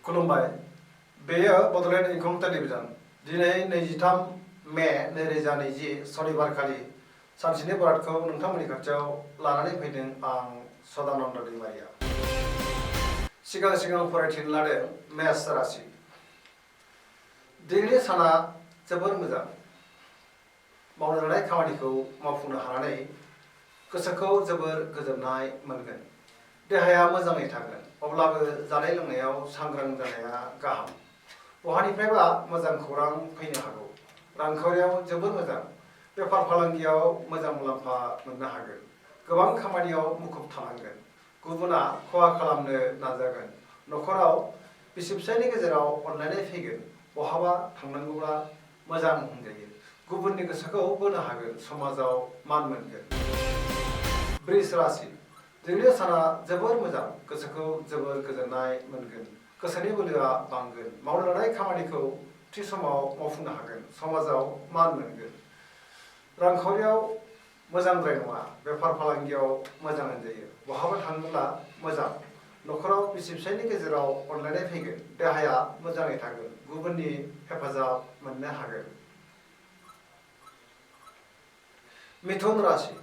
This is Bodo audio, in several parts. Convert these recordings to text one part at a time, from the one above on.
खुलुमबाय। बेयो बड'लेण्ड इंखं टेलिभिजन। दिनै 23 मे 2020 सनिबारखालि सानसेनि बरादखौ नोंथांमोननि खाथियाव लानानै फैदों आं सदानन्द दैमारिया। सिगां फरायथिनो लादों मेष राशि। दिनैनि साना जोबोर मोजां। मावनो लानाय खामानिखौ मावफुंनो हानानै गोसोखौ जोबोर गोजोननाय मोनगोन। देहाया मोजाङै थागोन। अब्लाबो जानाय लोंनायाव सांग्रां जानाया गाहाम। बहानिफ्रायबा मोजां खौरां फैनो हागौ। रांखावरियाव जोबोर मोजां। बेफार फालांगियाव मोजां मुलाम्फा मोननो हागोन। गोबां खामानियाव मुखुब थानांगोन। गुबुना खहा खालामनो नाजागोन। न'खराव बिसि फिसायनि गेजेराव अनलायनाय फैगोन। बहाबा थांनांगौब्ला मोजां होनजायो। गुबुननि गोसोखौ बोनो हागोन। समाजाव मान मोनगोन। वृष राशि। दिनैनि साना जोबोर मोजां। गोसोखौ जोबोर गोजोननाय मोनगोन। गोसोनि बोलोआ बांगोन। मावनो लानाय खामानिखौ थि समाव मावफुंनो हागोन। समाजाव मान मोनगोन। रांखावरियाव मोजांद्राय नङा। बेफार फालांगियाव मोजां होनजायो। बहाबा थाङोब्ला मोजां। न'खराव बिसि फिसायनि गेजेराव अनलायनाय फैगोन। देहाया मोजाङै थागोन। गुबुननि हेफाजाब मोननो हागोन। मिथुन राशि।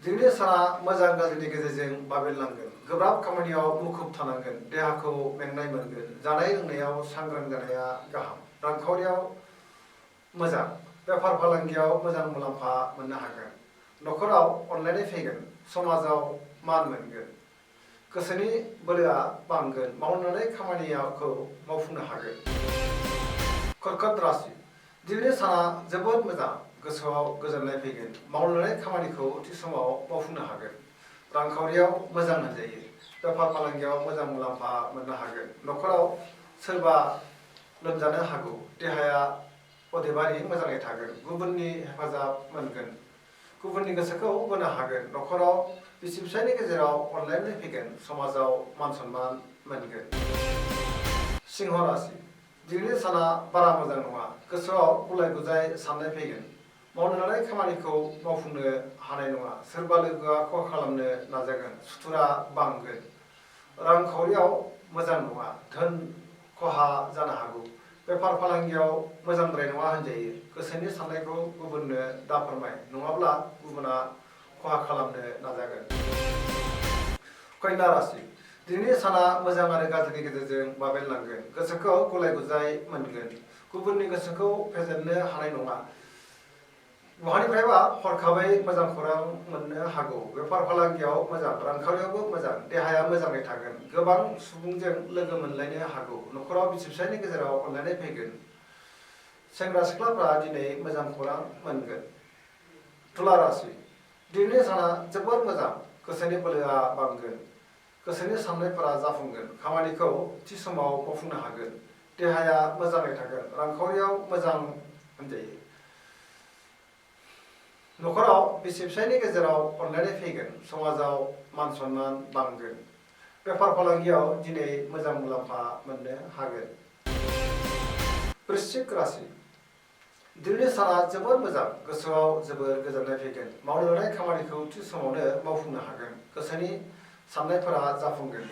दिनैनि साना मोजां गाज्रिनि गेजेरजों बाबेनलांगोन। गोब्राब खामानियाव मुखुब थानांगोन। देहाखौ मेंनाय मोनगोन। जानाय लोंनायाव सांग्रां जानाया गाहाम। रांखावरियाव मोजां। बेफार फालांगियाव मोजां मुलाम्फा मोननो हागोन। न'खराव अनलायनाय फैगोन। समाजाव मान मोनगोन। गोसोनि बोलोआ बांगोन। मावनो लानाय खामानिखौ मावफुंनो हागोन। कर्कट राशि। दिनैनि साना जोबोद मोजां। गोसोआव गोजोननाय फैगोन। मावनो लानाय खामानिखौ थि समाव मावफुंनो हागोन। रांखावरियाव मोजां होनजायो। बेफार फालांगियाव मोजां मुलाम्फा मोननो हागोन। न'खराव सोरबा लोमजानो हागौ। देहाया अदेबानि मोजाङै थागोन। गुबुननि हेफाजाब मोनगोन। गुबुननि गोसोखौ बोनो हागोन। न'खराव बिसि फिसायनि गेजेराव अनलायनाय फैगोन। समाजाव मान सनमान मोनगोन। सिंह राशि। दिनैनि साना बारा मोजां नङा। गोसोआव गुलाय गुजाय साननाय फैगोन। मावनो लानाय खामानिखौ मावफुंनो हानाय नङा। सोरबा लोगोआ खहा खालामनो नाजागोन। सुथुरा बांगोन। रांखावरियाव मोजां नङा। धोन खहा जानो हागौ। बेफार फालांगियाव मोजांद्राय नङा होनजायो। गोसोनि साननायखौ गुबुननो दाफोरमाय, नङाब्ला गुबुना खहा खालामनो नाजागोन। कन्या राशि। दिनैनि साना मोजां आरो गाज्रिनि गेजेरजों बाबेनलांगोन। गोसोखौ गुलाय गुजाय मोनगोन। गुबुननि गोसोखौ फेजेननो हानाय नङा। बहानिफ्रायबा हरखाबै मोजां खौरां मोननो हागौ। बेफार फालांगियाव मोजां। रांखावरियावबो मोजां। देहाया मोजाङै थागोन। गोबां सुबुंजों लोगो मोनलायनो हागौ। न'खराव बिसि फिसायनि गेजेराव अनलायनाय फैगोन। सेंग्रा सिख्लाफ्रा दिनै मोजां खौरां मोनगोन। तुला राशि। दिनैनि साना जोबोद मोजां। गोसोनि बोलोआ बांगोन। गोसोनि साननायफोरा जाफुंगोन। खामानिखौ थि समाव मावफुंनो हागोन। देहाया मोजाङै थागोन। रांखावरियाव मोजां होनजायो। न'खराव बिसि फिसायनि गेजेराव अनलायनाय फैगोन। समाजाव मान सनमान बांगोन। बेफार फालांगियाव दिनै मोजां मुलाम्फा मोननो हागोन। वृश्चिक राशि। दिनैनि साना जोबोर मोजां। गोसोआव जोबोर गोजोननाय फैगोन। मावनो लानाय खामानिखौ थि समावनो मावफुंनो हागोन। गोसोनि साननायफोरा जाफुंगोन।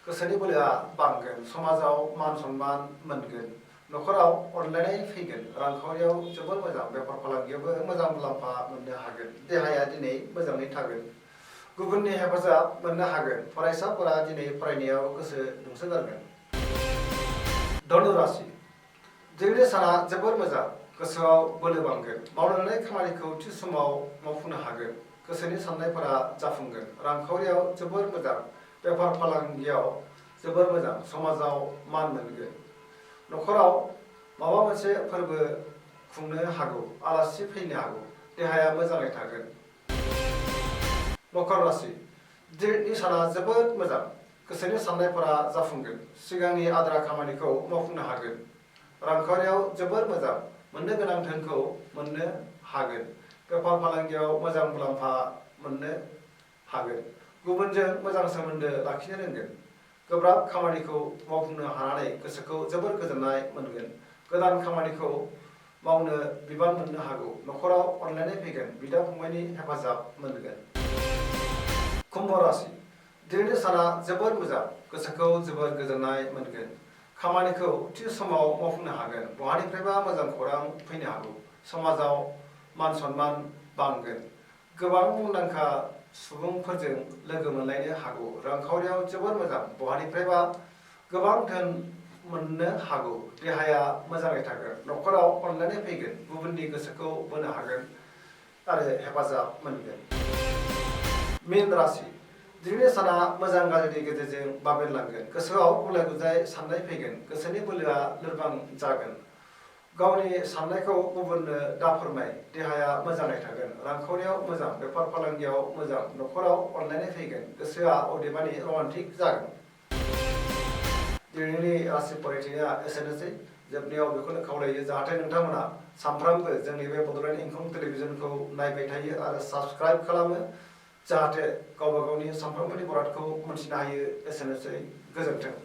गोसोनि बोलोआ बांगोन। समाजाव मान सनमान मोनगोन। न'खराव अनलायनाय फैगोन। रांखावरियाव जोबोर मोजां। बेफार फालांगियावबो मोजां मुलाम्फा मोननो हागोन। देहाया दिनै मोजाङै थागोन। गुबुननि हेफाजाब मोननो हागोन। फरायसाफोरा दिनै फरायनायाव गोसो दुंसोगारगोन। धनु राशि। दिनैनि साना जोबोर मोजां। गोसोआव बोलो बांगोन। मावनो लानाय खामानिखौ थि समाव मावफुंनो हागोन। गोसोनि साननायफोरा जाफुंगोन। रांखावरियाव जोबोर मोजां। बेफार फालांगियाव जोबोर मोजां। समाजाव मान मोनगोन। न'खराव माबा मोनसे फोरबो खुंनो हागौ। आलासि फैनो हागौ। देहाया मोजाङै थागोन। मकर राशि। दिनैनि साना जोबोद मोजां। गोसोनि साननायफोरा जाफुंगोन। सिगांनि आद्रा खामानिखौ मावफुंनो हागोन। रांखावरियाव जोबोर मोजां। मोननो गोनां धोनखौ मोननो हागोन। बेफार फालांगियाव मोजां मुलाम्फा मोननो हागोन। गुबुनजों मोजां सोमोन्दो लाखिनो रोंगोन। गोब्राब खामानिखौ मावफुंनो हानानै गोसोखौ जोबोर गोजोननाय मोनगोन। गोदान खामानिखौ मावनो बिबान मोननो हागौ। न'खराव अनलायनाय फैगोन। बिदा फंबायनि हेफाजाब मोनगोन। कुम्भ राशि। दिनैनि साना जोबोर मोजां। गोसोखौ जोबोर गोजोननाय मोनगोन। खामानिखौ थि समाव मावफुंनो हागोन। बहानिफ्रायबा मोजां खौरां फैनो हागौ। समाजाव मान सन्मान बांगोन। गोबां मुंदांखा सुबुंफोरजों लोगो मोनलायनो हागौ। रांखावरियाव जोबोर मोजां। बहानिफ्रायबा गोबां धोन मोननो हागौ। देहाया मोजाङै थागोन। न'खराव अनलायनाय फैगोन। गुबुननि गोसोखौ बोनो हागोन आरो हेफाजाब मोनगोन। मीन राशि दिनैनि साना मोजां गाज्रिनि गेजेरजों बाबेरलांगोन। गोसोआव गुलाय गुजाय साननाय फैगोन। गोसोनि बोलोआ लोरबां जागोन। गावनि साननायखौ गुबुननो दाफोरमाय। देहाया मोजाङै थागोन। रांखावरियाव मोजां। बेफार फालांगियाव मोजां। न'खराव अनलायनाय फैगोन। गोसोआ अदेबानि रमान्टिक जागोन। दिनैनि राशि फरायथिनाया एसेनोसै। जोबनायाव बेखौनो खावलायो जाहाथे नोंथांमोना सानफ्रामबो जोंनि बे बड'लेण्ड इंखं टेलिभिजनखौ नायबाय थायो आरो साबस्क्राइब खालामो जाहाथे गावबा गावनि सानफ्रोमबोनि बरादखौ मोनथिनो हायो। एसेनोसै। गोजोन्थों।